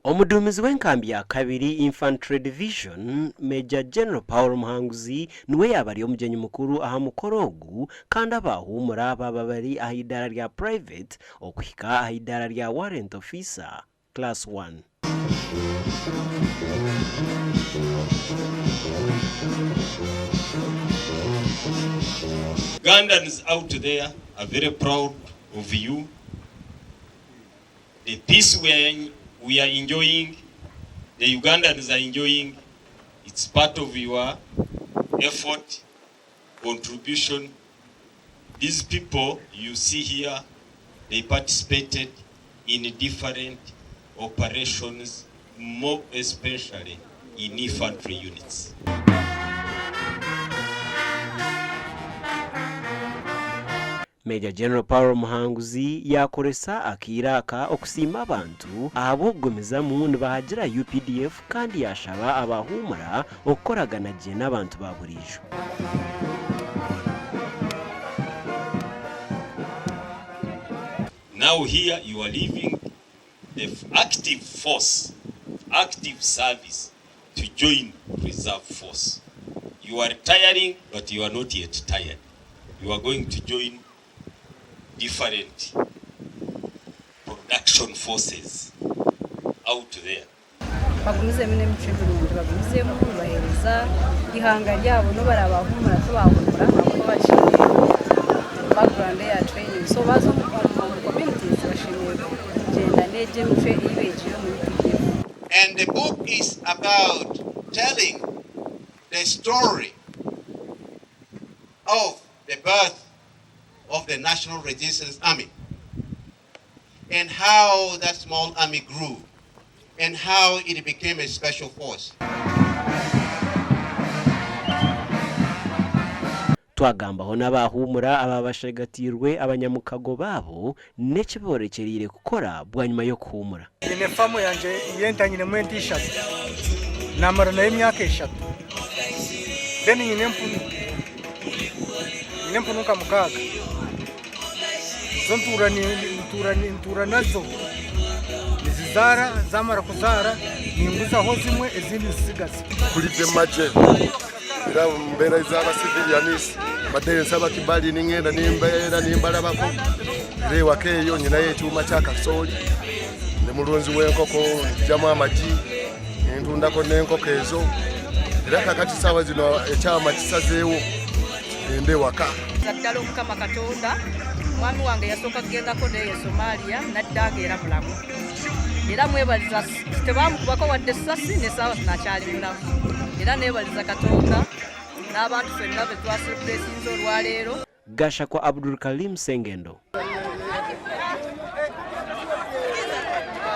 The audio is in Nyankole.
Omuduumizi w'enkambi ya kabiri Infantry Division, Major General Paul Muhanguzi niwe yaaba ari omugyenyi mukuru aha mukoro ogu kandi abaahuumura baaba bari aha idaara rya Private okuhika aha idaara rya Warrant Officer Class One. Ugandans out there are very proud of you. The peace we are, we are enjoying, the Ugandans are enjoying, it's part of your effort, contribution. These people you see here, they participated in different operations, more especially in infantry units. Major General Paul Muhanguzi yaakoresa akaire aka okusiima abantu ahabw'okugumizamu nibahagira updf kandi yaashaba abahuumura okukoragana gye n'abantu ba buriijo. Now here you are leaving the active force, active service to join reserve force. You are retiring but you are not yet tired. You are going to join different production forces out there. Bagumizemu n'emicwe mirungi, bagumizemu nibaheereza eihanga ryabo n'obu baraabahuumura tibahuumura ahabw'okuba bakiine background eya training so baaza omu communities bashemereire kugyenda n'egyo emicwe ei beegire omu UPDF. And the book is about telling the story of the birth of the National Resistance Army and how that small army grew and how it became a special force. Twagambaho n'abahuumura abaabashagatiirwe abanyamukago baabo n'eki boorekyereire kukora bwanyima y'okuhuumura. Nyine faamu yangye y'ente nyinemu ente ishatu namara nayo emyaka eshatu then nyine empunu nyine empunu nka mukaaga zo ntuura ntuura nazo nizizaara zamara kuzaara ninguzaho zimwe ezindi nzisigaza. Nkuride magye era omu mbeera ez'aba civilians mbadde nsaba kibali ningenda nimbeera nimbalabako era ewaka eyo nyinayo ekyuma kya kasooli ndi mulunzi w'enkoko njamu amagi nentundako n'enkoko ezo era kakati saawa zino ekyama kisazeewo kigende ewaka. Ddala Omukama Katonda omwami wange yasooka kugendako neeyo Somalia nadda nga era mulamu era mwebaliza tebamukubako wadde essasi nesaawa zino akyali mulamu era nebaliza Katonda n'abantu fenna be twaserebuleetinze olwaleero. Gashakwa Abdulkalim Sengendo.